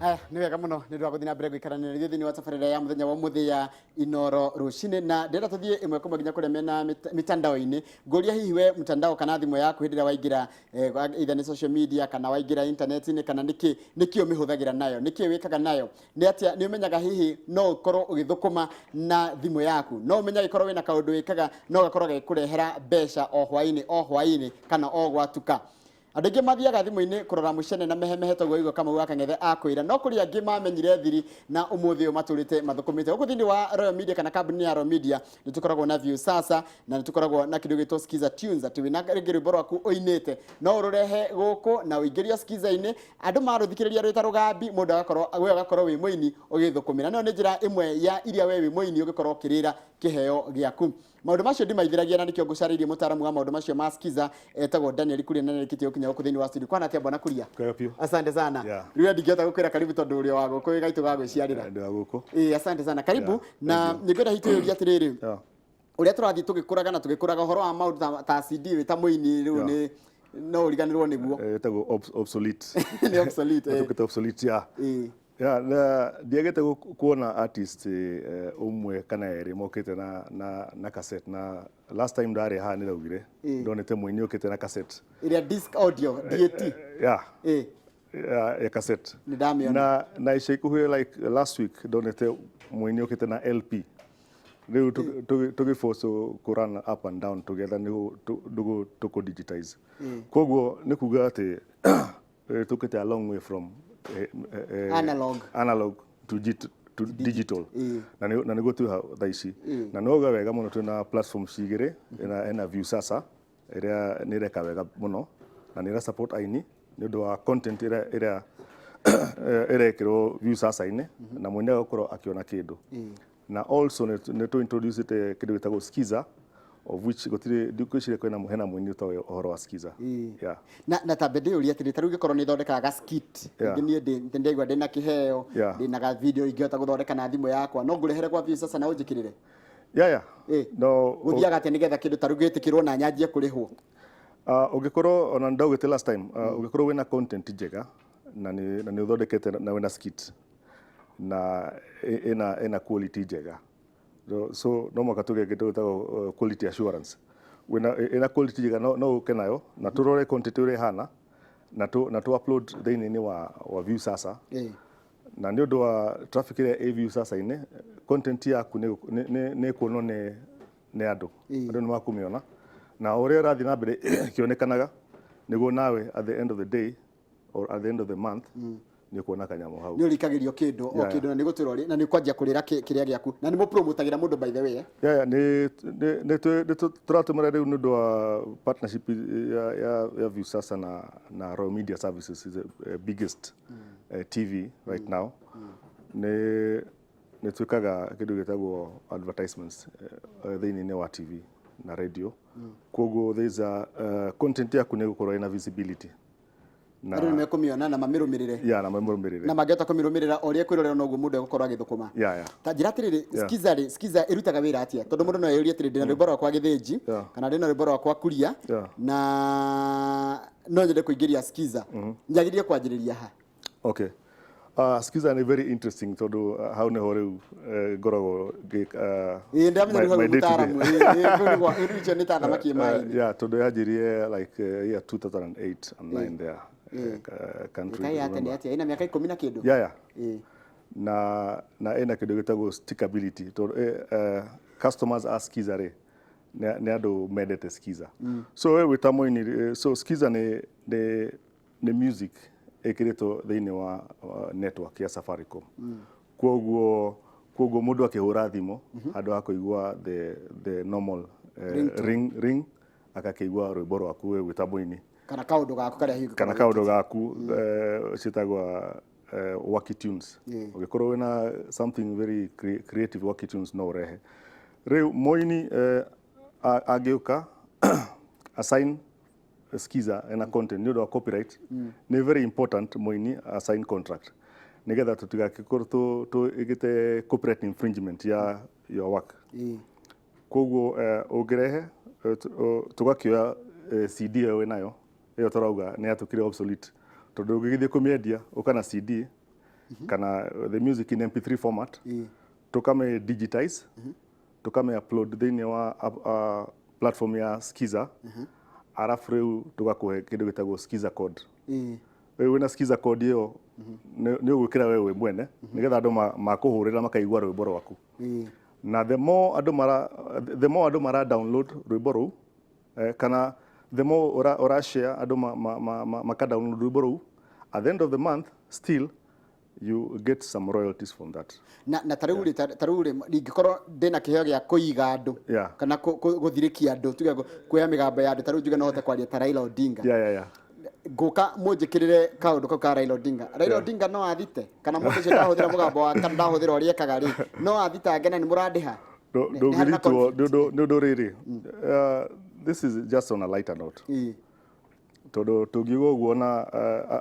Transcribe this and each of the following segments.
Aya, nĩ wega mũno nĩ ũndũ wa gũthiĩ na mbere gũikarania na ithuĩ thĩinĩ wa tabarĩra ya mũthenya wa ũmũthĩ ya Inoro rũcinĩ. Na ndĩrenda tũthiĩ ĩmwe kwa ĩmwe nginya kũrĩa mena mitandao-inĩ. Ngũria, hihi we mtandao kana thimũ yaku, hĩndĩ ĩrĩa waingĩra either nĩ social media kana waingĩra internet-inĩ kana nĩkĩ, nĩkĩ ũmĩhũthagĩra nayo, nĩkĩ wĩkaga nayo, nĩ atĩa nĩ ũmenyaga hihi no ũkorwo ũgĩthũkũma na thimũ yaku? No ũmenye angĩkorwo wĩna kaũndũ wĩkaga no gakorwo gagĩkũrehera mbeca o hwaĩ-inĩ o hwaĩ-inĩ kana o gwatuka? Andũ aingĩ mathiaga thimũ-inĩ kũrora mũcene na mehemehe, toguo igua Kamau wa Kang'ethe akwĩra. No kũrĩ angĩ mamenyire thiri na ũmũthĩ ũyũ matũrĩte mathũkũmĩte. Gũkũ thĩinĩ wa Royal Media kana kambuni ya Royal Media nĩ tũkoragwo na Viusasa na nĩ tũkoragwo na kĩndũ gĩtwo Skiza Tunes, atĩ wĩna rĩngĩ rwĩmbo rwaku ũinĩte no ũrũrehe gũkũ na ũingĩrio Skiza-inĩ, andũ marũthikĩrĩria rwĩ ta rũgambi, mũndũ agakorwo we ũgakorwo wĩ mũini ũgĩthũkũmĩra. No nĩ njĩra ĩmwe ya iria we wĩ mũini ũngĩkorwo ũkĩrĩra kĩheo gĩaku. Maũndũ macio ndimaithĩragia na nĩkĩo ngũcarĩirie mũtaaramu wa maũndũ macio ma Skiza etagwo Daniel Kuria, na nĩarĩkĩtie gũkinya gũkũ thĩinĩ wa studio. Kwana atĩa, bwana Kuria? Kwega biũ. Asante sana. Rĩu ndingĩhota gũkwĩra karibu tondũ ũrĩ wa gũkũ, wĩ gaitũ ga gwĩciarĩra. Ndĩ wa gũkũ. Ĩĩ, asante sana. Karibu. Na Thank you. nĩngwenda hihi twĩyũrie atĩrĩrĩ, ũrĩa tũrathiĩ tũgĩkũraga na tũgĩkũraga, ũhoro wa maũndũ ta CD wĩ ta mũini rĩu nĩ no ũriganĩrwo nĩguo. Ĩtagwo obsolete. Nĩ obsolete. Ĩtuĩkĩte obsolete, yeah. Yeah, na ndiagĩte kuona artist ũmwe kana erĩ mokĩte na cassette. Na last time ndarĩ haha nĩraugire ndonete mũini ũkĩte na cassette. Ĩrĩa disc audio DAT. Yeah. Ya cassette. Nĩ ndamĩona. Na ica ikuhĩ, like last week, ndonete mũini ũkĩte na LP. Rĩu tũgĩforce kũ run up and down together nĩguo tũkũ digitize. Koguo nĩ kuga atĩ tũkĩte a long way from analog. Analog to digital. Na nĩguo twĩ hau thaa ici. Na nĩ wega mũno twĩna platform cigĩrĩ, ĩna Viusasa ĩrĩa nĩ ĩreka wega mũno na nĩ ĩra support aini nĩ ũndũ wa content ĩrĩa ĩrekĩrwo Viusasa-inĩ na mũini agakorwo akĩona kĩndũ. Na also nĩ tũ introduce kĩndũ gĩtagwo Skiza, of which gũtirĩ, ndikwĩciria kwĩna hena mũini ũtoĩ ũhoro wa Skiza. Yeah. Na tambe ndĩyũrie atĩrĩ, ta rĩu ingĩkorwo nĩ thondekaga ga skit, rĩngĩ niĩ ndĩraigua ndĩna kĩheo, ndĩna ga video ingĩhota gũthondeka na thimũ yakwa, no ngũrehere gwa Viusasa na ũnjĩkĩrĩre? Yeah. No. Gũthiaga atĩa nĩgetha kĩndũ ta rĩu gĩtĩkĩrwo na nyanjie kũrĩhwo? Ũngĩkorwo ona ndaugĩte last time, ũngĩkorwo wĩna content njega na nĩ ũthondekete na wĩna skit na ĩna quality njega, so no mũhaka tũgĩe kĩndũ gĩtagwo quality assurance. Wĩna ĩna quality njega, no ũke nayo na tũrore content ũrĩa ĩhana na tũ upload thĩinĩ wa Viusasa. Na nĩ ũndũ wa traffic ĩrĩa ĩ Viusasa-inĩ, content yaku nĩ ĩkuonwo nĩ andũ. Andũ nĩ makũmĩona na ũrĩa ĩrathiĩ na mbere ĩkĩonekanaga, nĩguo nawe at the end of the day or at the end of the month nĩ ũkuona kanyamũ hau. Nĩ ũrikagĩrio kĩndũ o kĩndũ na nĩ gũtwĩra na nĩ ũkwanjia kũrĩra kĩrĩa gĩaku na nĩ mũpromotagĩra mũndũ, by the way, eh? Yeah, nĩ tũratũmĩra rĩu nĩ ũndũ wa partnership ya Viusasa na Royal Media Services, is the biggest TV right now. Nĩ twĩkaga kĩndũ gĩtagwo advertisements thĩinĩ wa TV na radio. Koguo there is a content yaku nĩ ĩgũkorwo ĩna visibility na andũ nĩ mekũmĩona na mamĩrũmĩrĩre. Yeah, na mamĩrũmĩrĩre. Na mangĩhota kũmĩrũmĩrĩra o ũrĩa ĩkwĩrorerwo, noguo mũndũ egũkorwo agĩthũkũma. Ta njĩra atĩrĩrĩ, Skiza rĩ, Skiza ĩrutaga wĩra atĩa? Tondũ mũndũ no eyũrie atĩrĩ, ndĩna rwĩmbo rwakwa Gĩthĩnji kana ndĩna rwĩmbo rwakwa Kuria na no nyende kũingĩria Skiza, njagĩrĩire kwanjĩrĩria ha? Okay. Skiza nĩ very interesting tondũ hau nĩho rĩu ngoragwo Ĩĩ, ndamenya rĩu hau my day to day. mũtaaramu. Ĩĩ, kũu rĩu icio nĩ ta thamaki ĩ maĩ-inĩ. Yeah, tondũ yanjirie like year 2008 and 9 there. Can't Ĩkaĩ really ya tene remember. atĩa, ĩna mĩaka 10 na kĩndũ. Yeah. Na ĩna kĩndũ gĩtagwo stickability tondũ customers a Skiza rĩ nĩ andũ mendete Skiza. So we wĩ ta mũini, so Skiza nĩ music ĩkĩrĩtwo thĩinĩ wa network ya Safaricom. Koguo mũndũ akĩhũra thimũ, handũ ha kũigua the normal ring ring, agakĩigua rwĩmbo rwaku we wĩ ta mũini kana kaũndũ gaku karĩa hihi kana kaũndũ gaku, ciĩtagwo wacky tunes. Ũngĩkorwo wĩna something very creative, wacky tunes, no ũrehe. Rĩu mũini angĩũka assign Skiza ena content, nĩ ũndũ wa copyright nĩ very important mũini assign contract nĩgetha tũtigakĩkorwo tũĩgĩte copyright infringement ya your work. Koguo ũngĩrehe, tũgakĩoya CD ĩyo wĩnayo, ĩyo tũrauga nĩ yatũkire obsolete, tondũ ũngĩgĩthiĩ kũmĩendia ũka na CD. kana the music in MP3 format, tukame digitize, tukame upload thĩinĩ wa platform ya Skiza, arafu rĩu tũgakũhe kĩndũ gĩtagwo Skiza code. Rĩu wĩna Skiza code ĩyo, nĩ ũgwĩkĩra we wĩ mwene nĩgetha andũ makũhũrĩra makaigua rwĩmbo rwaku. Na the more andũ mara download rwĩmbo rũu, kana the more ura share, andũ maka download rwĩmbo rũu, at the end of the month still you get some royalties from that. Na tarĩu rĩ, tarĩu rĩ, ingĩkorwo ndĩna kĩheo gĩa kũiga andũ kana gũthirĩkia andũ, tuge kuoya mĩgambo ya andũ, tarĩu njuge no hote kwaria ta Raila Odinga, ngũka mũnjĩkĩrĩre kaũndũ kau ka Raila Odinga, Raila Odinga no athite kana mũndũ ũcio ndahũthĩra mũgambo wa kana ndahũthĩra ũrĩa ekaga rĩ, no athitange na nĩ mũrandĩha? Nĩ harĩ na Ndũngĩritwo conflict. Nĩ ũndũ rĩrĩ, this is just on a lighter note, tondũ tũngiuga ũguo ona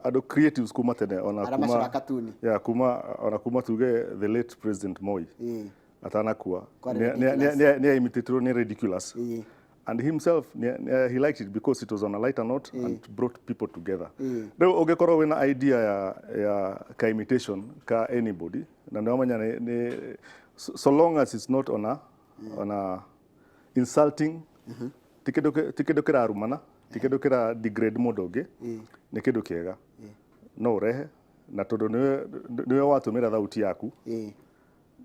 andũ creatives kuma tene ona arĩa macora katuni. Yeah, kuma ona kuma tuge the late President Moi atanakua, Kwarĩ nĩ ridiculous. Nĩ imitatĩrwo nĩ ridiculous, and himself he liked it because it was on a lighter note and brought people together. Rĩu ũngĩkorwo wĩna idea ya ka imitation ka anybody na nĩwamenya nĩ so long as it's not on a insulting, ti kĩndũ kĩrarumana, ti kĩndũ kĩra degrade mũndũ ũngĩ, nĩ kĩndũ kĩega no ũrehe, na tondũ nĩwe watũmĩra thauti yaku,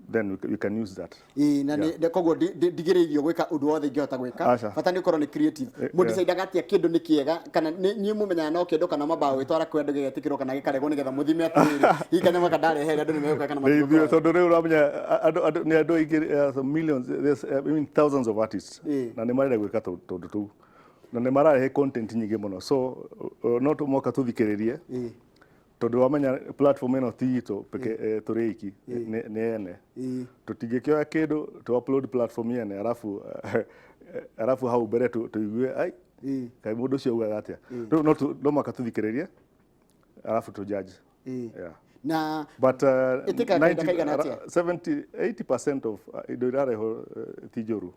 then we can use that. Ĩĩ, na koguo ndigĩrĩirio gwĩka ũndũ wothe ingĩhota gwĩka. Aca. Bata nĩ ũkorwo nĩ creative. Mũndicaidaga atĩa kĩndũ nĩ kĩega, kana nĩ inyuĩ mũmenyaga no kĩndũ kana mambaga gwĩtwara kwĩ andũ gĩgetĩkĩrwo kana gĩkaregwo, nĩgetha mũthime atĩrĩrĩ, hihi kanyamũ gaka ndarehere andũ nĩ megũka kana Nĩ ithuĩ matigũkoya? Tondũ rĩu ũramenya andũ nĩ andũ aingĩ, millions, there's, I mean, thousands of artists na nĩ marenda gwĩka tũndũ tũu na nĩ mararehe content nyingĩ mũno, so no tũmoka tũthikĩrĩrie, tondũ wamenya platform ĩno ti itũ peke, tũrĩ iki, nĩ ene. Tũtingĩkĩoya kĩndũ tũ upload platform yene, arabu hau mbere tũigue ai kaĩ mũndũ ũcio augaga atĩa. Rĩu no mũhaka tũthikĩrĩrie arabu tũ judge. Yeah. Na but Ĩtĩkaga kahinda kaigana atĩa? 70 80% of indo irarehwo ti njũru.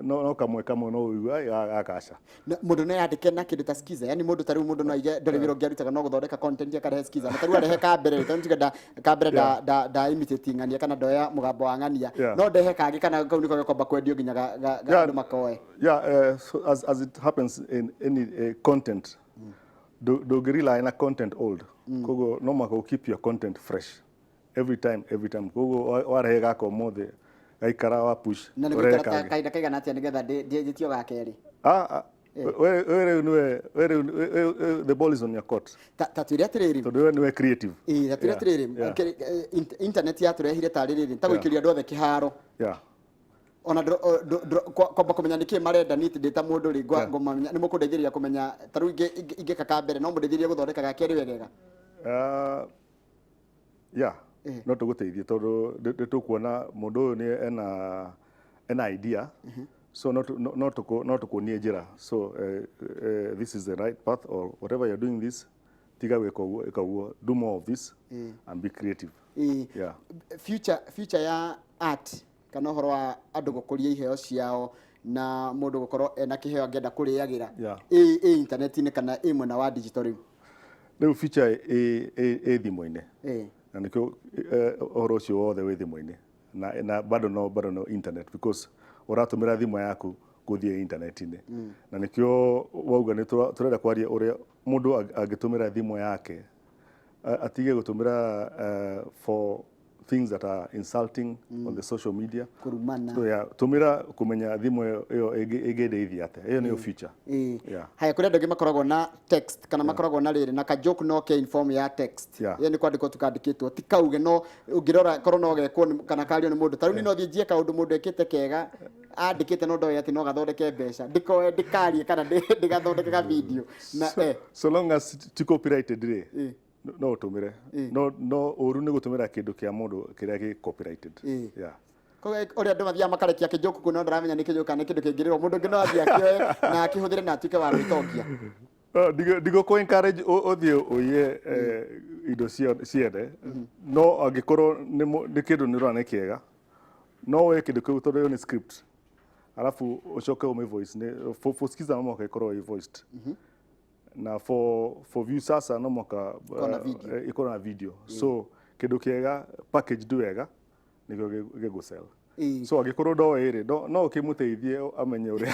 No kamwe kamwe no ũigue ai gaka aca. Mũndũ no yandĩke na kĩndũ ta Skiza, yani mũndũ ta rĩu, mũndũ no aige ndũrĩ wĩra ũngĩ arutaga no gũthondeka content, akarehe Skiza, na ta rĩu arehe ka mbere, tondũ tuge ka mbere nda imitate ng'ania kana ndoya mũgambo wa ng'ania, no ndehe kangĩ kana kau nĩko gekwamba kwendio nginya ga andũ makoe? Yeah, so as it happens in any content, ndũngĩ rely na content old. Koguo no mũhaka ũ keep your content fresh every time, every time. Koguo warehe gaka ũmũthĩ, gaikara wa push, Na nĩ ũrehe gũikara ta kangĩ. Kahinda kaigana atĩa nĩgetha ndĩtio ga kerĩ? Ah, ah, we rĩu nĩwe, we rĩu the ball is on your court. Ta twĩre atĩrĩrĩ. Tondũ we nĩwe creative. Ĩĩ, ta twĩre atĩrĩrĩ, internet yatũrehire tarĩ rĩrĩ ta gũikĩria andũ othe kĩharo, ona kwamba kũmenya nĩkĩ marenda nĩ ndĩ ta mũndũ rĩ, ngũmamenya nĩ mũkũndeithĩrĩria kũmenya ta rĩu ingĩka ka mbere, no mũndeithĩrĩrie gũthondeka ga kerĩ wegega? Yeah, no tũgũteithie tondũ nĩ tũkuona mũndũ ũyũ nĩ ena idea, so no tũkuonie njĩra, so this is the right path or whatever you're doing, this tiga gwĩka ũguo, ĩka ũguo, do more of this and be creative. Yeah. Future ya art kana ũhoro wa andũ gũkũria iheo ciao na mũndũ gũkorwo ena kĩheo angĩenda kũrĩagĩra, ĩ internet-inĩ kana ĩ mwena wa digital rĩu? Rĩu future ĩ thimũ-inĩ, na nĩkĩo ũhoro ũcio wothe wĩ thimũ-inĩ na bado no internet, because ũratũmĩra thimũ yaku gũthiĩ internet-inĩ, na nĩkĩo wauga nĩ tũrenda kwaria ũrĩa mũndũ angĩtũmĩra thimũ yake, atige gũtũmĩra for things that are insulting on the social media. Kũrumana. So, yeah, tũmĩra kũmenya thimũ ĩyo ĩngĩndeithia atĩa. Ĩyo nĩyo future. Haya, kũrĩ andũ angĩ makoragwo na text kana makoragwo na rĩrĩ na ka joke no ke in form ya text. Ĩyo nĩ kwandĩkwo tukandĩkĩtwo, ti kauge, no ũngĩrora korwo no gekwo kana kario nĩ mũndũ. Ta rĩu niĩ no thiĩ njie kaũndũ mũndũ ekĩte kega andĩkĩte, no ndoĩ atĩ no gathondeke mbeca, ndĩkoe ndĩkarie kana ndĩgathondeke ka video na So, so long as ti copyrighted rĩ, no ũtũmĩre. No ũru nĩ gũtũmĩra kĩndũ kĩa mũndũ kĩrĩa gĩ copyrighted. Yeah. Koguo ũrĩa andũ mathiaga makarekia kĩjoke kũ, no ndaramenya nĩ kĩjoke kana nĩ kĩndũ kĩngĩrĩrwo, mũndũ ũngĩ no athiĩ akĩoe na akĩhũthĩre na atuĩke wa gwĩtongia. Ndigũkũ encourage ũthiĩ ũiye indo ciene, no angĩkorwo nĩ kĩndũ nĩ ũrona nĩ kĩega, no woe kĩndũ kĩu tondũ ĩyo nĩ script, alafu ũcoke ũmĩ voice. Nĩ for Skiza no mũhaka ĩkorwo ĩ voiced, na for Viusasa no mũhaka ĩkorwo na video. Ĩkorwo na video, so Kĩndũ kĩega packaged wega nĩkĩo gĩgũsell. So angĩkorwo ndoĩ rĩ, no ũkĩmũteithie amenye ũrĩa.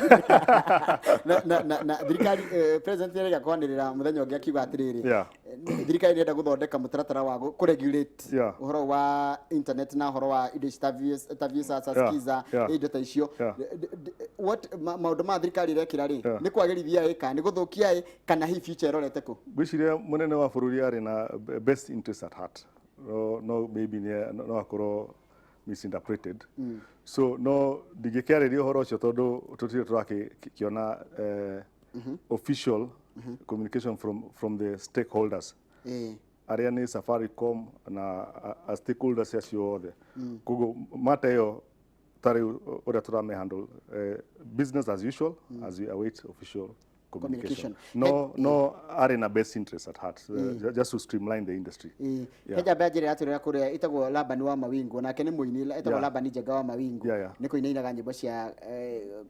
Na thirikari, president nĩarega kwanĩrĩra mũthenya ũngĩ akiuga atĩrĩrĩ, thirikari nĩrenda gũthondeka mũtaratara wa kũregulate ũhoro wa internet na ũhoro wa indo ici ta Viusasa, Skiza, indo ta icio. What maũndũ ma thirikari ĩrekĩra rĩ, nĩ kwagĩrithia ĩ kana nĩ gũthũkia ĩ, kana hihi future ĩrorete kũ? Ngwĩciria mũnene wa bũrũri arĩ na best interest at heart, no maybe no akorwo misinterpreted. So no ndingĩkĩarĩria ũhoro ũcio tondũ tũtirĩ tũrakĩona official communication from the stakeholders arĩa nĩ Safaricom na a stakeholders acio othe. Koguo mata ĩyo ta rĩu ũrĩa tũrame handle, business as usual as we await official communication. Communication. No arĩ na best interest at heart, just to streamline the industry. He njamba njĩra ĩratwĩrĩra kũrĩa ĩtagwo Labani wa Mawingu, nake nĩ mũini ĩtagwo Labani Njenga wa Mawingu. Nĩ kũina inaga nyĩmbo cia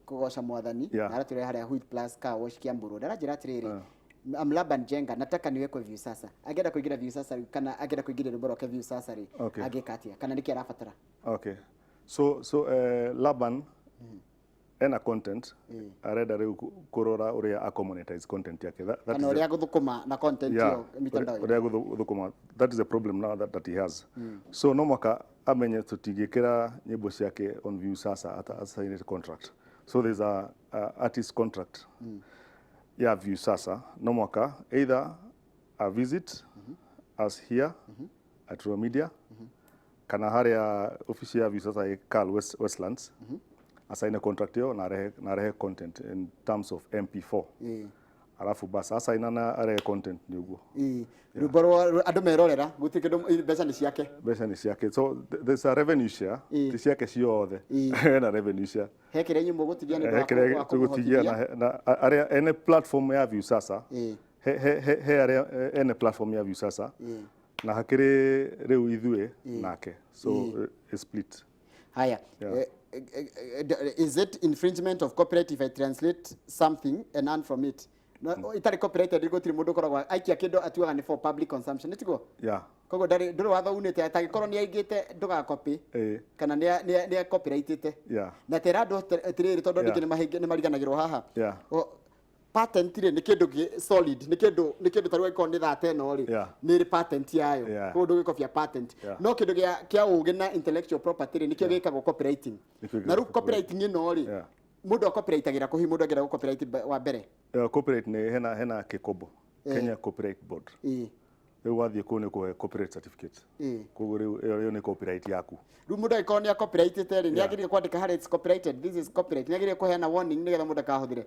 kũgoca Mwathani. Na aratwĩrĩra harĩa Wheat Plus Car Wash, Kiambu Road. Aranjĩra atĩrĩrĩ, "I'm Laban Jenga, nataka niwekwe Viusasa." Angĩenda kũingĩra Viusasa rĩ, kana angĩenda kũingĩria rwĩmbo rwake Viusasa rĩ, angĩka atĩa kana nĩkĩ arabatara? Okay, so Laban ena content arenda rĩu kũrora ũrĩa akũmonetize content yake. That kana is ũrĩa gũthũkũma na content ĩyo mitandao-inĩ. Ũrĩa gũthũkũma, that is the problem now that he has. So no mwaka amenye tũtingĩkĩra nyĩmbo ciake on Viusasa ata signed contract. So there's a artist contract ya Viusasa. No mwaka either a visit us here at Royal Media kana harĩa office ya Viusasa ĩ Cal Westlands, asaine contract ĩyo na arehe content in terms of MP4. Alafu bas asaina na arehe content, nĩ ũguo. Rwĩmbo rwa andũ merorera gũtirĩ kĩndũ, mbeca nĩ ciake. Mbeca nĩ ciake. So there's a revenue share. Ti ciake ciothe, hena revenue share. He kĩrĩa inyuĩ mũgũtigia nĩ ũndũ He wa kĩrĩa wa tũgũtigia kũmũhotithia. na arĩa ene platform ya Viusasa. He arĩa ene platform ya Viusasa na hakĩrĩ rĩu ithuĩ nake, so split. Haya. Yeah. Is it infringement of copyright if I translate something and earn from it? No, itarĩ copyrighted, gũtirĩ mũndũ ũkoragwo aikia kĩndũ atuaga nĩ for public consumption, nĩ tiguo? Yeah. Koguo ndũrĩ watho unĩte atangĩkorwo nĩ aigĩte ndũgacopy kana nĩ copyrightĩte. Na tera andũ atĩrĩrĩ, tondũ andũ aingĩ nĩ mariganagĩrwo haha. O, patent rĩ, nĩ kĩndũ gĩ solid, nĩ kĩndũ tarĩu angĩkorwo nĩ thata ĩno rĩ, nĩ ĩrĩ patent yayo. Koguo ndũgĩkobia patent. No kĩndũ kĩa ũgĩ na intellectual property rĩ, nĩkĩo gĩkagwo copywriting. Nĩkĩo Na rĩu gĩkagwo copywriting ĩno rĩ, mũndũ acopyrightagĩra kũ? Hihi mũndũ angĩenda gũcopyright wa mbere? Copyright nĩ hena KECOBO, Kenya Copyright Board. Rĩu wathiĩ kũu nĩ kũhe copyright certificate. Koguo rĩu ĩyo nĩ copyright yaku. Rĩu mũndũ angĩkorwo nĩ acopyrightĩte rĩ, nĩ agĩrĩire kwandĩka harĩa "It's copyrighted, this is copyright"? Nĩ agĩrĩire kũheana warning nĩgetha mũndũ akahũthĩre,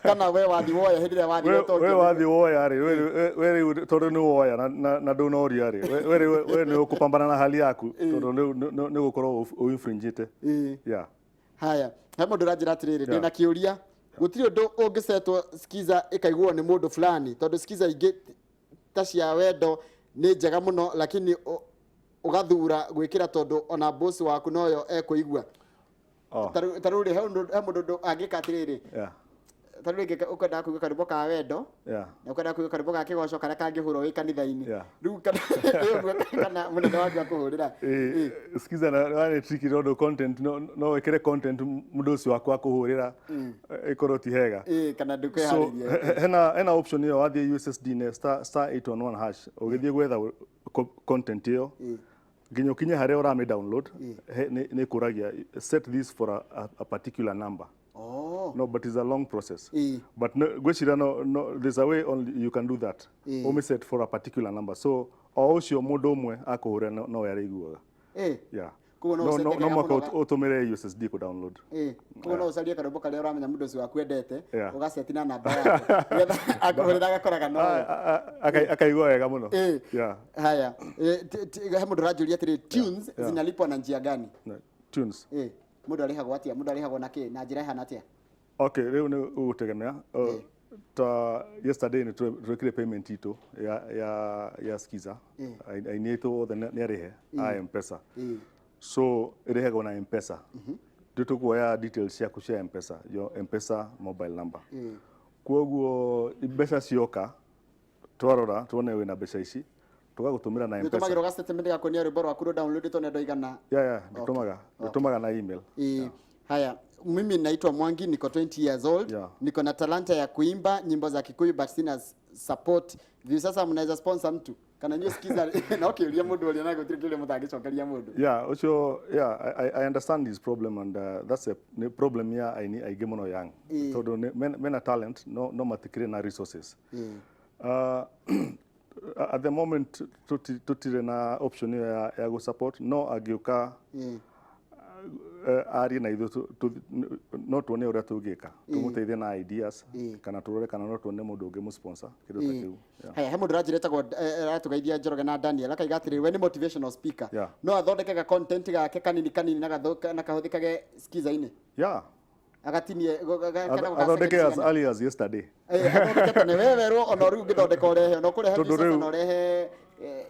kana we wathiĩ woya hĩndĩ ĩrĩa wathiĩ We wathiĩ woya rĩ, we rĩu tondũ nĩ woya na ndũnoria rĩ, we rĩu we nĩ ũkũpambana na hali yaku tondũ nĩ gũkorwo ũinfringĩte. Yeah. Haya, he mũndũ ũranjĩra atĩrĩrĩ, ndĩna kĩũria, gũtirĩ ũndũ ũngĩcetwo Skiza ĩkaiguo nĩ mũndũ fulani, tondũ Skiza ingĩ ta cia wendo nĩ njega mũno, lakini ũgathura gwĩkĩra tondũ ona boss waku noyo ekũigua. Oh. Ta rĩu rĩ, he mũndũ angĩka atĩrĩrĩ, ta rĩu rĩngĩ ũkwendaga kũigua karwĩmbo ka wendo na ũkwendaga kũigua karwĩmbo ga kĩgoco karĩa kangĩhũrwo wĩ kanitha-inĩ. Rĩu kana ĩyo kana mũnene waku akũhũrĩra. Skiza na nĩ tricky tondũ content no wĩkĩre content mũndũ ũcio waku akũhũrĩra ĩkorwo ti hega. Kana So ndũkwĩharĩria. hena option ĩyo wathiĩ USSD nĩ *811#, ũgĩthiĩ gwetha content ĩyo nginya ũkinye harĩa ũramĩ download, nĩ ĩkũragia set this for a particular number. No, but it's a long process. But no, ngwĩciria no, there's a way only you can do that. Ũmĩ set for a particular number, so o ũcio mũndũ ũmwe akũhũrĩra no we arĩiguaga. Yeah. Koguo no No, ũcete no, no kĩrĩa mwaka mũndũ ũtũmĩre USSD kũ download. Koguo no ũcarie karwĩmbo karĩa ũramenya mũndũ ũcio waku endete, Yeah. ũgaceti na namba yake nĩgetha akũhũrĩra agakoraga nowe. Akaigua wega mũno. Yeah. Haya, he mũndũ ũranjũria atĩrĩ, tunes zinalipwa na njia gani? No, tunes. Mũndũ arĩhagwo atĩa? Mũndũ arĩhagwo na kĩ, na njĩra ĩhana atĩa? Okay, rĩu nĩ ũgũtegemea. Ta yesterday nĩ twekire payment itũ ya Skiza. Aini aitũ othe nĩ arĩhe a M-Pesa. So ĩrĩhagwo na M-Pesa. Nĩ tũkuoya details ciaku cia M-Pesa, your M-Pesa mobile number. Koguo mbeca cioka, twarora tuone wĩna mbeca ici, Tũgagũtũmĩra na M-Pesa. Nĩũtũmagĩrwo ga statement ga kuonia rwĩmbo rwaku rũ downloadĩtwo nĩ andũ aigana? Yeah, ndĩtũmaga na email. Ĩĩ. Haya, mimi naitwa Mwangi, niko 20 years old. Niko na talanta ya kuimba nyimbo za Kikuyu but sina support. Hivi sasa mnaweza sponsor mtu? Kana nyuĩ skiza na ũkĩũria mũndũ ũrĩa na gũtirĩ kĩũria mũtangĩcokeria mũndũ. Yeah, ũcio, yeah, I understand his problem and that's a nĩ problem ya aini aingĩ mũno young. Tondũ mena talent no matikĩrĩ na resources. At the moment tũtirĩ na option ĩyo ya gũ support, no angĩũka arie na ithuĩ, no tuone ũrĩa tũngĩka tũmũteithie na ideas kana tũrore kana no tuone mũndũ ũngĩ mũsponsor, kĩndũ ta kĩu. Yeah. Haya, he mũndũ ũranjĩra etagwo aratũgeithia Njoroge na Daniel, akaiga atĩrĩrĩ, we nĩ motivational speaker. No athondeke ga content gake kanini kanini na kahũthĩkage skiza-inĩ? Yeah. Agatinie kana Athondeke as gũgacenjia. early as yesterday. Eh, athondeke tene, we werwo ona rĩu ũngĩthondeka ũrehe, ona ũkũrehe Tondũ Viusasa rĩu na ũrehe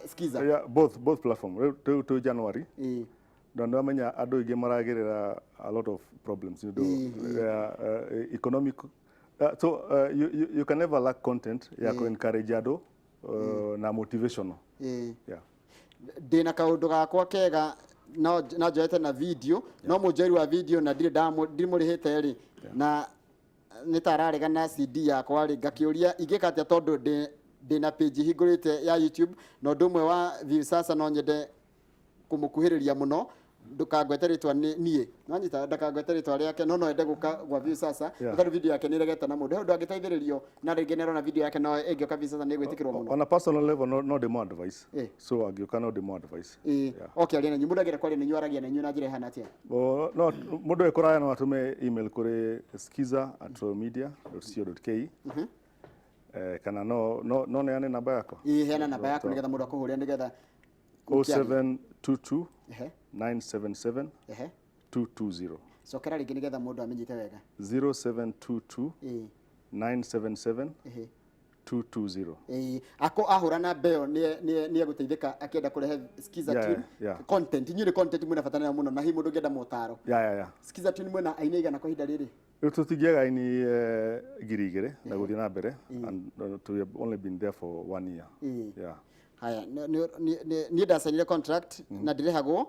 skiza. Yeah, both platform. Rĩu twĩ January. Na nĩ wamenya andũ aingĩ maragerera a lot of problems nĩ ũndũ economic, so you can never lack content ya ku encourage andũ na motivational. Yeah. Ndĩna kaũndũ gakwa kega no na njoete na video no mũnjoeri wa video na ndirĩ ndimũrĩhĩte rĩ, na nĩ ta ararega na CD yakwa rĩ, ngakĩũria ingĩka atĩa tondũ ndĩna page hingũrĩte ya YouTube na ũndũ ũmwe wa Viusasa no nyende kũmũkuhĩrĩria mũno, ndũkangwete rĩtwa niĩ nanyita, ndakangwete rĩtwa rĩake, no ende gũka gwa Viusasa tondũ video yake nĩ ĩregete na mũndũ, he ũndũ angĩteithĩrĩrio na rĩngĩ nĩ arona video yake no ĩngĩũka Viusasa nĩ ĩgwĩtĩkĩrwo mũno. On a personal level no ndĩmũ advice. So angĩũka no ndĩmũ advice. Ĩĩ, oke arie na inyuĩ, mũndũ angĩenda kwaria na inyuĩ aragia na inyuĩ na njĩra ĩhana atĩa? O, no mũndũ wĩ kũraya no atũme email kũrĩ skiza@royalmedia.co.ke. Kana no neane namba yakwa. Ĩĩ, heana namba yaku nĩgetha mũndũ akũhũrĩre nĩgetha 0722 977 220. Cokera rĩngĩ nĩgetha mũndũ amenyite wega. 0722 977 220. Ĩĩ, ako ahũra namba ĩyo nĩ egũteithĩka akĩenda kũrehe Skiza Tune content. Inyuĩ nĩ content mwĩna bata nayo mũno, na hihi mũndũ ũngĩenda motaro. Skiza Tune mwĩna aini aigana kwa ihinda rĩrĩ? Rĩu tũtingĩaga aini 2000 na gũthiĩ na mbere, and we have only been there for one year. Yeah. Haya, niĩ ndacainire contract na ndĩrĩhagwo,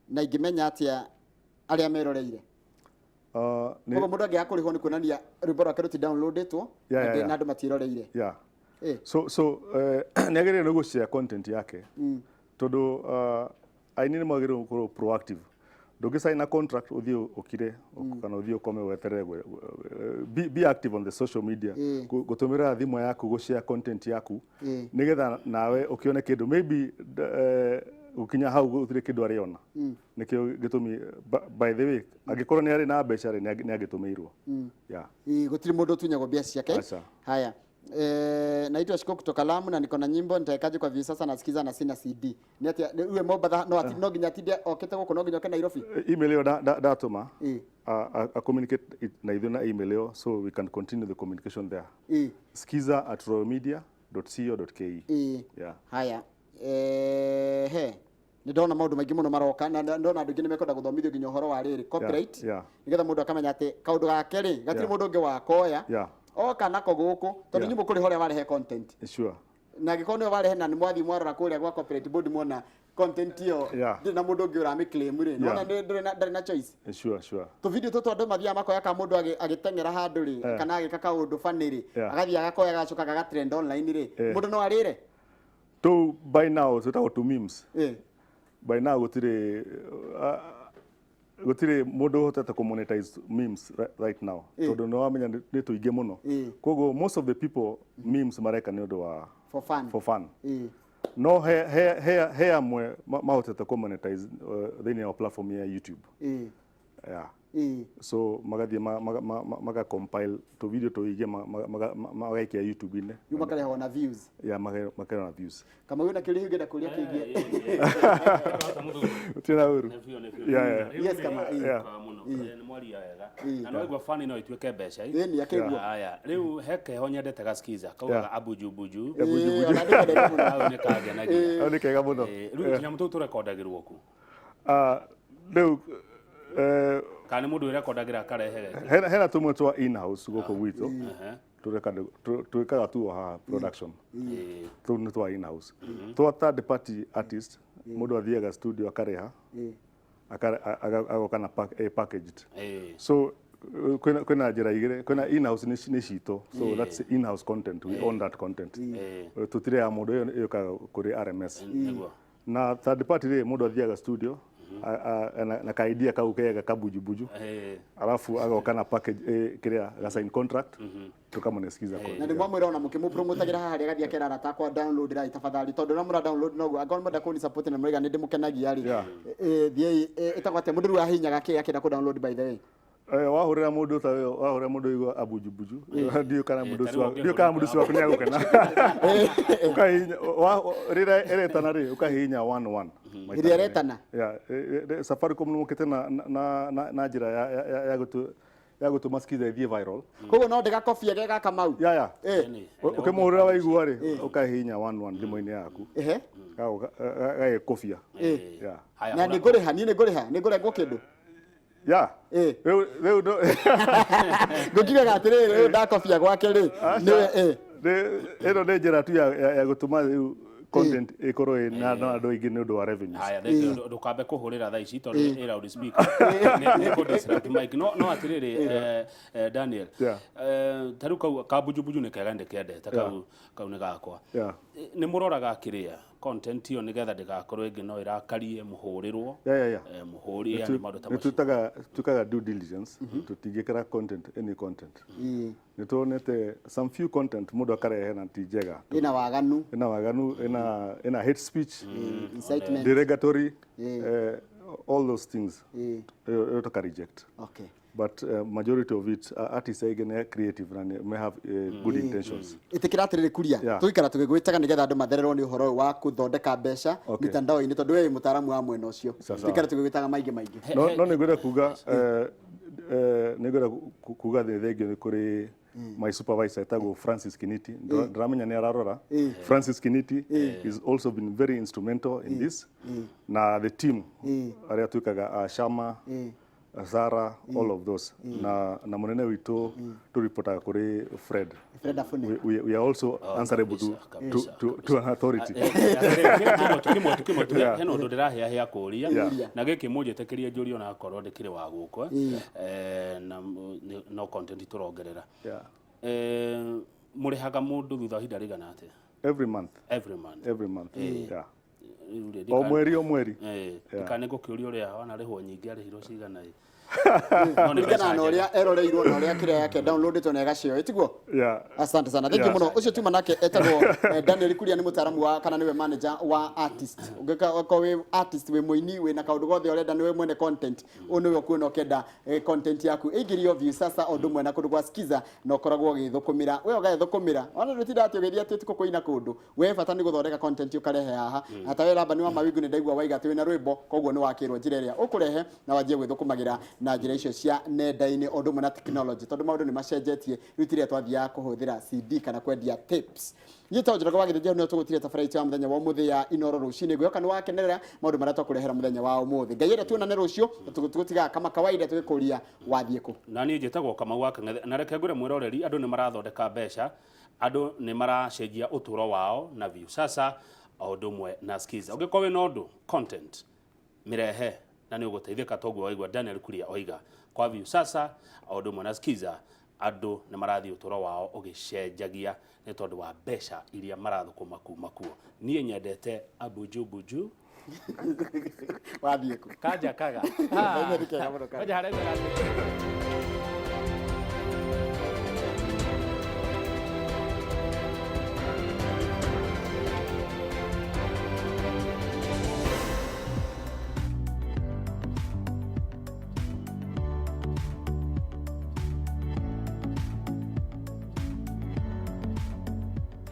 na ingĩmenya atĩa arĩa meroreire? Koguo mũndũ angĩaga kũrĩhwo nĩ kuonania rwĩmbo rwake rũti downloadĩtwo na andũ matiĩroreire. So nĩ agĩrĩire nĩ gũshare content yake tondũ aini nĩ magĩrĩirwo gũkorwo proactive. Ndũngĩcaina contract ũthiĩ ũkire kana ũthiĩ ũkome weterere, be active on the social media, gũtũmĩra thimũ yaku gũshare content yaku nĩgetha nawe ũkĩone kĩndũ, maybe gũkinya hau gũtirĩ kĩndũ arĩona, nĩkĩo gĩtũmi. By the way, angĩkorwo nĩ arĩ na mbeca rĩ, nĩ angĩtũmĩirwo. Yeah. Ĩĩ, gũtirĩ mũndũ ũtunyagwo mbia ciake. Aca. Haya. Naitwa Shiko kutoka Lamu na niko na nyimbo, nitaekaje kwa Viusasa na sikiza na sina CD? Ni atia uwe Mombatha no ati no nginya atinde okete gũkũ, no nginya oke Nairobi? Email ĩyo ndatũma, a communicate it na ithuĩ na email ĩyo so we can continue the communication there. skiza@royalmedia.co.ke. Yeah. Haya. He nĩ ndona maũndũ maingĩ mũno maroka na ndona andũ aingĩ nĩ mekwenda gũthomithio nginya ũhoro wa rĩrĩ copyright, nĩgetha mũndũ akamenya atĩ kaũndũ gake rĩ gatirĩ mũndũ ũngĩ wakoya oka nako gũkũ, tondũ inyuĩ mũkũrĩha ũrĩa warehe content. Na angĩkorwo nĩwe warehe na nĩ mwathiĩ mwarora kũrĩa gwa copyright board mwona content ĩyo ndĩrĩ na mũndũ ũngĩ ũramĩclaim rĩ, nĩwona ndarĩ na choice. Sure. Tũ video tũtũ andũ mathiaga makoya ka mũndũ agĩteng'era handũ rĩ, kana agĩka kaũndũ funny rĩ, agathiĩ agakoya agacoka gagatrend online rĩ, mũndũ no arĩre. Tũu by now twĩtagwo tu memes. By now gũtirĩ mũndũ ũhotete kũ monetize memes right now tondũ nĩ wamenya nĩ tũingĩ mũno. Koguo most of the people memes mareka nĩ ũndũ wa For fun. For fun. No he amwe mahotete kũ monetize thĩinĩ wa platform ya YouTube. Yeah. So magathiĩ maga compile tũ video tũingĩ magaikia YouTube-inĩ. Rĩu makarehwo na views. Yeah, makarehwo na views. Kama wĩna kĩũria ũngĩenda kũria kĩingĩ. Gũtirĩ na ũru. Yeah. Yes, kama. Mũno nĩ mwaria wega na no igua fani no ituĩke mbeca. Ĩĩ, nĩ akĩigua. Haya, rĩu he keho nyendete gaskiza kaugaga abujubuju. Ĩĩ, ona ndĩkendete mũno. Hau nĩ kangenagia. Hau nĩ kega mũno. Rĩu tũnyamũ tũu tũrekondagĩrwo ku? Ah, rĩu Kana nĩ mũndũ wĩrekondagĩra akarehe geke? Hena tũmwe twa in house gũkũ gwitũ. Twĩkaga tu o haha production. Tũu nĩ twa in house. Twa third party artist, mũndũ athiaga studio akarĩha, agoka na packaged. So kwĩna njĩra igĩrĩ. Kwĩna in house, nĩ citũ, so that's in house content, we own that content. Tũtirĩhaga mũndũ, ĩyo yũkaga kũrĩ RMS. Na third party rĩ, mũndũ athiaga studio na ka idea kau kega kabujubuju, alafu agoka na package, kĩrĩa gasign contract, tukamunesikiza. Na nĩ mwamwĩra ona mũkĩmũpromotagĩra haha harĩa agathiĩ akera arata akwa, download rai tafadhali, tondũ ũrĩa mũra download noguo angĩkorwo nĩ mwenda kũni support na mũraiga nĩ ndĩmũkenagia rĩ. Thiĩi, ĩtagwo atĩa mũndũ rĩu ahihinyaga kĩ akĩenda kũ download, by the way? Wahũrĩra mũndũ ta ũyũ, wahũrĩra mũndũ ũigua abunjubuju, ndiũĩ kana mũndũ Ta ũcio rĩu ndiũĩ kana mũndũ ũcio waku nĩ agũkena. Ũkahihinya rĩrĩa ĩretana rĩ, ũkahihinya one one maita Ĩrĩa merĩ. ĩretana? Yeah, Safaricom nĩ mokĩte na njĩra ya gũtũma Skiza ĩthiĩ viral. Koguo no ndĩgakobia ge gaka mau. Ya. Ũkĩmũhũrĩra waigua rĩ, ũkahihinya one one thimũ-inĩ yaku. Gagĩkũbia. Yeah. Haya, Na nĩ ngũrĩha, niĩ nĩ ngũrĩha, nĩ ngũrengwo kĩndũ? Yeah. Rĩu Ngũkiugaga atĩrĩrĩ, rĩu ndakobia gwake rĩ, nĩwe Ĩno nĩ njĩra tu ya gũtũma rĩu content ĩkorwo ĩ na andũ aingĩ nĩ ũndũ wa revenues. Haya, thank you. Ndũkambe kũhũrĩra thaa ici tondũ ĩ loud speaker nĩ kũ disrupt mic. No atĩrĩrĩ, Daniel, ta rĩu kau kabunjubunju nĩ kega, ndĩkendete kau, kau nĩ gakwa. Nĩ mũroraga kĩrĩa content ĩyo nĩgetha ndĩgakorwo ĩngĩ no ĩrakarie mũhũrĩrwo, mũhũri, yani maũndũ ta Nĩ macio? Twĩkaga due diligence. Tũtingĩkĩra content, any content. Nĩ tuonete some few content mũndũ akarehe na ti njega. Ĩna waganu. Ĩna waganu, ĩna hate speech, incitement, derogatory, all those things. Ĩyo tũka reject. But majority of it, artists aingĩ nĩ creative na may have good intentions. Ĩtĩkĩra atĩrĩrĩ kuria, tũgĩikara tũgĩgwĩtaga nĩgetha andũ mathererwo nĩ ũhoro ũyũ wa gũthondeka mbeca mitandao-inĩ, tondũ we wĩ mũtaaramu wa mwena ũcio. Sawa. Tũikare tũgĩgwĩtaga maingĩ maingĩ. No nĩ ngwenda kuga, nĩ ngwenda kuga thĩ thengio nĩ kũrĩ my supervisor etagwo Francis Kiniti. Ndĩramenya nĩ ararora. Francis Kiniti is also been very instrumental in this, na the team arĩa twĩkaga, Shama, Zara, all of those, na mũnene witũ tũripotaga kũrĩ Fred. Fred Afune. We are also answerable to, Kabisa, to an authority. Kimwe tu, kimwe tu. Hena ũndũ ndĩrahĩahĩa kũũria, na gĩkĩ mũnjĩtĩkĩrie njũrie onakorwo ndĩkĩrĩ wa gũkũ, na no content tũrongerera. Mũrĩhaga mũndũ thutha wa ihinda rĩigana atĩa? Every month. Every month? Every month, yeah. Rĩu rĩ, O mweri, o mweri. Ndikane ngũkĩũria ũrĩa wanarĩhwo nyingĩ, arĩhirwo cigana ĩ. No nĩ Kũringana mbeca na njega. ũrĩa eroreirwo na ũrĩa kĩrĩa yake downloadĩtwo na ĩgacio, ĩtiguo? Yeah. Asante sana, thank you mũno. Ũcio tuma nake etagwo Daniel Kuria, nĩ mũtaaramu wa kana nĩwe manager wa artist. Ũngĩka okorwo wĩ artist, wĩ mũini, wĩna kaũndũ gothe ũrenda, nĩwe mwene content, ũyũ nĩwe ũkuona ũkĩenda content yaku ĩingĩrio Viusasa o ũndũ ũmwe na kũndũ gwa Skiza, na ũkoragwo ũgĩthũkũmĩra we, ũgethũkũmĩra ona ndũtinda atĩ ũgĩthiĩ atĩ ũtukũ kũina kũndũ. We bata nĩ gũthondeka content ũkarehe haha. Na ta we Labani wa Mawingu, nĩ ndaigua waiga atĩ wĩna rwĩmbo, koguo nĩ wakĩrwo njĩra ĩrĩa ũkũrehe na wanjie gwĩthũkũmagĩra na njĩra icio cia nenda-inĩ o ũndũ ũmwe na technology, tondũ maũndũ nĩ macenjetie rĩu, tiria twathiaga kũhũthĩra CD kana kwendia tapes. Niĩ to Njoroge wa Gĩthĩnjĩro nĩo tũgũtire tabarĩra itũ ya mũthenya wa ũmũthĩ ya Inoro Rũcinĩ. Ngwĩhoka nĩ wakenerera maũndũ marĩa twakũrehera mũthenya wa ũmũthĩ. Ngai ĩrĩa tuonane rũciũ, na tũgũtigaga kama kawaida tũgĩkũria wathiĩ kũ. Na niĩ njĩtagwo Kamau wa Kang'ethe, na reke ngwĩre mwĩroreri, andũ nĩ marathondeka mbeca, andũ nĩ maracenjia ũtũũro wao na Viusasa o ũndũ ũmwe na Skiza. Ũngĩkorwo wĩna ũndũ content, mĩrehe na nĩ ũgũteithĩka, toguo waigua Daniel Kuria oiga kwa Viusasa o ũndũ ũmwe na Skiza andũ nĩ marathiĩ ũtũũro wao ũgĩcenjagia nĩ tondũ wa mbeca iria marathũkũma kuma kuo. Niĩ nyendete abujubuju. Wathiĩ kũ? Kanja kaga. Nĩ kega mũno, Kanja. Kanja harĩa atĩ.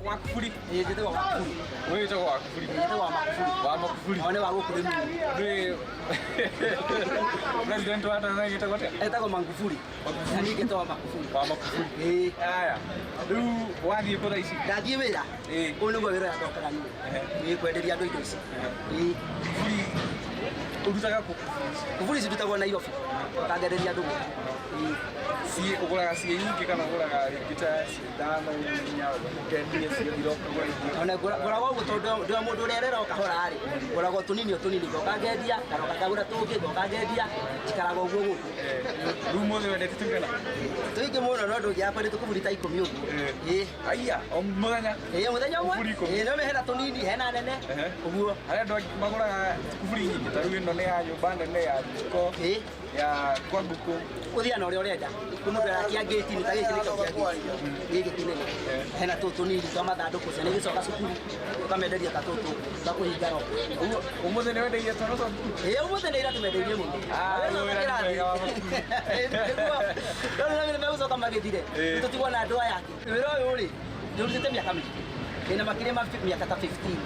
Wakufuri. Ĩĩ, njĩtagwo Makufuri. Wewe wĩtagwo Wakufuri. Njĩtagwo wa Makufuri. Wa Makufuri. O nĩ wa gũkũ rĩmuru. Nĩ President wa Tanzania etagwo atĩa? Etagwo Magufuli. Na niĩ ngetwo wa Makufuri. Wa Makufuri. Ĩĩ. Haya. Rĩu wathiĩ kũ thaa ici? Ndathiĩ wĩra. Ĩĩ. Ũyũ nĩguo wĩra ũrĩa ndokaga niĩ. Ĩĩ, kwenderia andũ indo ici. Ĩĩ. Free. Ũrutaga kũ? Kuburi ici ndutagwo Nairobi, ũkangenderia andũ gũkũ. Ciĩ ũgũraga ciĩ nyingĩ kana ũgũraga rĩngĩ ta ciĩ ithano, inya, ũkendia ciathira ũkagũra ingĩ? Ona ngũraga ũguo tondũ ndĩ o mũndũ ũrĩa ũrera o kahora rĩ, ngũraga o tũnini o tũnini, ngoka ngendia, ngaroka ngagũra tũngĩ, ngoka ngendia, njikaraga ũguo gũkũ. Rĩu ũmũthĩ wendete tũigana? Tũingĩ mũno no ndũngĩaga nĩ tũkuburi ta 10 ũguo. Ĩĩ. Aya, o mũthenya? Ĩĩ, mũthenya ũmwe. Kuburi 10. Ĩĩ, no hena tũnini, hena nene. Ũguo. Harĩa andũ angĩ magũraga kuburi nyingĩ, ta rĩu ĩno nĩ ya nyũmba nene, ya jiko, Ĩĩ. ya kwa ngũkũ. Ũthiaga na ũrĩa ũrenda. Kwĩ mũndũ arakia ngĩti-inĩ, ta gĩkĩ nĩkĩo kĩa ngĩti. Gĩkĩ kĩnene. Hena tũtũ tũnini twa mathandũkũ, ciana igĩcoka cukuru, ũkamenderia ta tũtũ, twa kũhinga roho. Ũguo ũmũthĩ nĩ wendeirie twana twa ngũkũ? Ĩĩ, ũmũthĩ nĩ ira tũmendeirie mũno. Ah, Wĩra rĩu wĩra nĩ mwega wa kĩrathi. Nĩguo. Rĩu nĩ megũcoka magĩthire. Tũtigwo na andũ aya angĩ. Wĩra ũyũ rĩ, ndĩũrutĩte mĩaka mĩingĩ. Ndĩna makĩria ma mĩaka ta 15.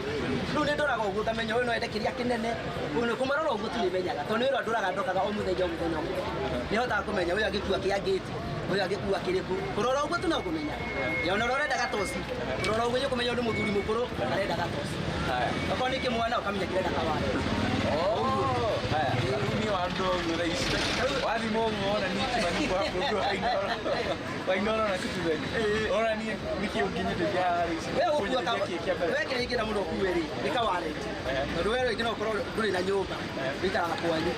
Rĩu nĩ ndoraga ũguo ngamenya ũyũ no ende kĩrĩa kĩnene. Ũyũ nĩ kũmarora ũguo tu nĩmenyaga. Tondũ nĩ wĩra ndoraga ndokaga o mũthenya o mũthenya o mũthenya. Nĩhotaga kũmenya ũyũ angĩkua kĩa ngĩti, ũyũ angĩkua kĩrĩkũ. Kũrora ũguo tu no kũmenya. Ya ona ũrĩa ũrenda gatoci. Kũrora ũguo nĩ ũkũmenya ũyũ nĩ mũthuri mũkũrũ arenda gatoci. Okorwo nĩ kĩmwana ũkamenya kĩrenda kawaya. Haya, rĩu niĩ wandora ũguo thaa ici, wathima ũguo wona niĩ Kimani kwa mũndũ wa Inooro, wa Inooro na Citizen. Wona niĩ nĩkĩ ũnginyĩrĩria haha rĩu ici? We ũgũkua ka Kũnyendithia kĩ kĩa mbere? we kĩrĩa ingĩenda mũno ũkue rĩ, nĩ kawareti. Tondũ we rĩngĩ no ũkorwo ndũrĩ na nyũmba, ũikaraga kwanyu.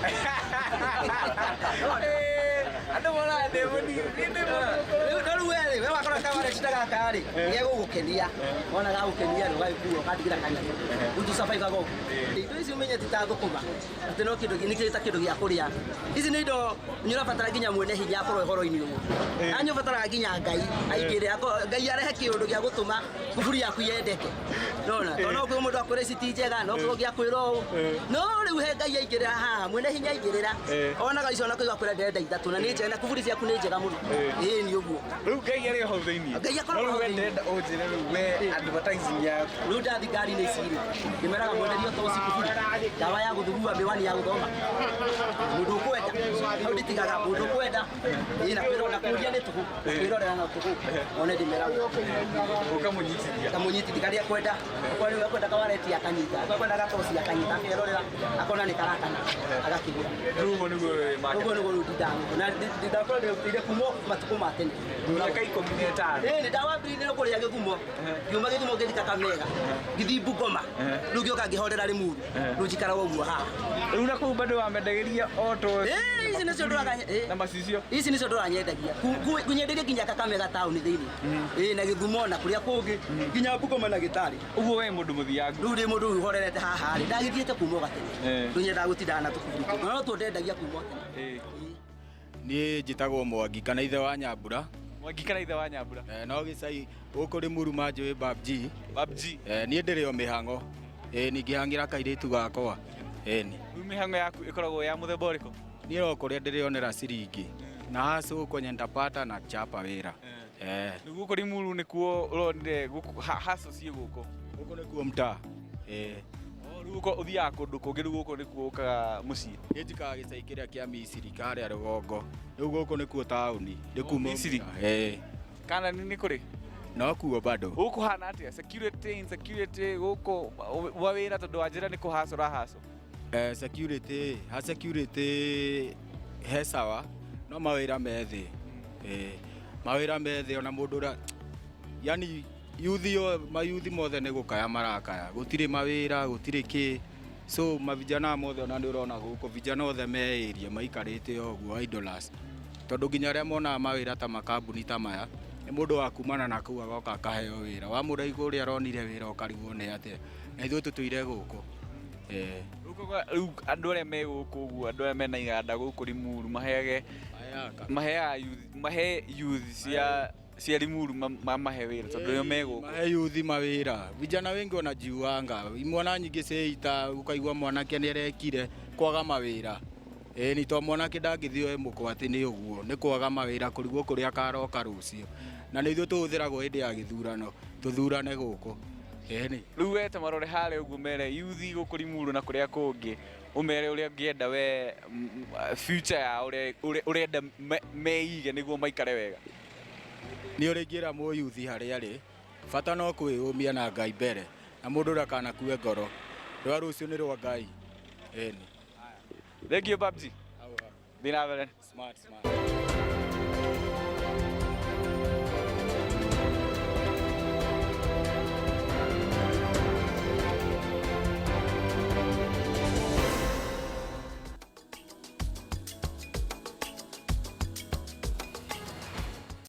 Andũ monaga ndĩ mũnini, niĩ ndĩ mũndũ mũkũrũ. Rĩu no rĩu we rĩ, we wakora kawareti ta gaka rĩ, gegũgũkenia. Wona gagũkenia rĩ, ũgagĩkua ũkandigĩra kanyamũ. Rĩu tũcabaibaga ũguo. Indo ici ũmenye ti ta thũkũma, atĩ no kĩndũ nĩ ta kĩndũ gĩa kũrĩa. Ici nĩ indo nĩ ũrabatara nginya mwene hinya akorwo ũhoro-inĩ ũyũ. Na nĩ ũbataraga nginya Ngai aingĩre, Ngai arehe kĩũndũ gĩa gũtũma kuburi yaku yendeke. Nona, tondũ no kwĩ mũndũ akwĩra ici ti njega, no kwĩ ũngĩ akwĩra ũũ. No rĩu he Ngai aingĩrĩra haha, mwene hinya aingĩrĩra, onaga icio ona kũigua akwĩra ndĩrenda ithatũ na nĩ njega, na kuburi ciaku nĩ njega mũno. Ĩĩ nĩ ũguo. Rĩu Ngai arĩ o hau thĩiniĩ. Ngai akoragwo No rĩu hau we thĩiniĩ. ndĩrenda ũnjĩre rĩu we advertising yaku. Rĩu ndathi ngari-inĩ ici rĩ, ndĩmeraga mwenderio toci kuburi, ndawa ya gũthugua, mĩwani ya gũthoma. Mũndũ ũkwenda, hau ndĩtigaga mũndũ ũkwenda. Ĩĩ, na kwĩrora, na kũũria nĩ tũhũ, kwĩrorera no tũhũ. One ndĩmeraga. Ũkamũnyitithia. Kamũnyitithia karĩa akwenda. Okorwo nĩwe akwenda kawareti akanyita, okorwo akwenda gatoci akanyita, akerorera, akona nĩ karakana, agakĩgũra. Rĩu ũguo nĩguo wĩ market. Ũguo nĩguo rĩu ndindaga gũkũ. Na ndindakorwo ndĩrutĩire kuma matukũ ma tene. Mĩaka 15. Ĩĩ, nĩ ndawambĩrĩirie kũrĩa Gĩthumo. Ngiuma Gĩthumo ngĩthiĩ Kakamega. Ngĩthiĩ Bungoma. Rĩu ngĩũka ngĩhorera Limuru. Rĩu njikaraga ũguo haha. Rĩu na kũu bado wamendagĩria o toci. Ĩĩ, ici nĩcio ndũraga, ĩĩ. Na macicio. Ici nĩcio ndũranyendagia. Nyenderie nginya Kakamega taũni thĩinĩ. Ĩĩ, na Gĩthumo na kũrĩa kũngĩ. Nginya Bungoma na Gĩtarĩ. Ũguo we mũndũ mũthiangu. Rĩu ndĩ mũndũ ũyũ ũhorerete haha rĩ, ndagĩthiĩte kuma o gatene. Rĩu nyendaga gũtindaga na tũkuburi tũu. Na no tuo ndendagia kuma o tene. Niĩ njĩtagwo Mwangi kana ithe wa Nyambura. Mwangi kana ithe wa Nyambura. No gĩcai gũkũ Limuru manjũĩ Babji. Babji. Niĩ ndĩrĩ o mĩhang'o. Ningĩhang'ĩra kairĩtu gakwa. Ni. Rĩu mĩhang'o yaku ĩkoragwo ya mũthemba ũrĩkũ? Niĩ o kũrĩa ndĩrĩonera ciringi. Na haca kwenye nitapata na chapa wĩra. Rĩu gũkũ Limuru nĩkuo ũronire gũkũ haco ciĩ gũkũ. Gũkũ nĩkuo mtaa. Rĩu ũko ũthiaga kũndũ kũngĩ, rĩu gũkũ nĩkuo ũkaga mũciĩ. Niĩ njikaraga gĩcai kĩrĩa kĩa Misiri karĩa rũgongo. Rĩu gũkũ nĩkuo taũni. Nĩkuo Misiri? Kana nĩ kũrĩ? No kuo bado. Gũkũ hana atĩa? Security, insecurity, gũkũ wa wĩra tondũ wa njĩra nĩ kũhaco ũrahaco. Security, ha security he sawa, no mawĩra me thĩ. Mawĩra me thĩ ona mũndũ ũrĩa, yani yuthi o, mayuthi mothe nĩ gũkaya marakaya. Gũtirĩ mawĩra, gũtirĩ kĩ. So mavijana mothe ona nĩ ũrona gũkũ, vijana othe me area maikarĩte o ũguo idlers. Tondũ nginya arĩa monaga mawĩra ta makambuni ta maya, nĩ mũndũ wa kumana na kũu agoka akaheo wĩra. Wamũraigu ũrĩa aronire wĩra ũkarigwo nĩ atĩa. Na ithuĩ tũtũire gũkũ. Rĩu andũ arĩa me gũkũ ũguo, andũ arĩa mena iganda gũkũ Limuru maheage, maheaga youth, mahe youth cia Limuru mamahe wĩra tondũ nĩo me gũkũ. Mahe youth mawĩra. Vijana wengi wanajiuanga. Imwana nyingĩ ciĩita ũkaigua mwanake nĩ arekire kwaga mawĩra. Ni to mwanake ndangĩthiĩ oe mũkwa atĩ nĩ ũguo, nĩ kwaga mawĩra kũrigwo kũrĩa akaroka rũciũ. Na nĩ ithuĩ tũhũthĩragwo hĩndĩ ya gĩthurano, tũthurane gũkũ. Ni. Rĩu we ta marore harĩa ũguo mere youth gũkũ Limuru na kũrĩa kũngĩ, ũmere ũrĩa ũngĩenda we, future yao ũrĩa ũrenda meige nĩguo maikare wega. Nĩ ũrĩa ingĩra mũyuthi harĩa arĩ, bata no kwĩyũmia na Ngai mbere, na mũndũ ndakanakue ngoro. Rwa rũciũ nĩ rwa Ngai. Ni. Thank you, Babji. Thiĩ na mbere. Smart, smart.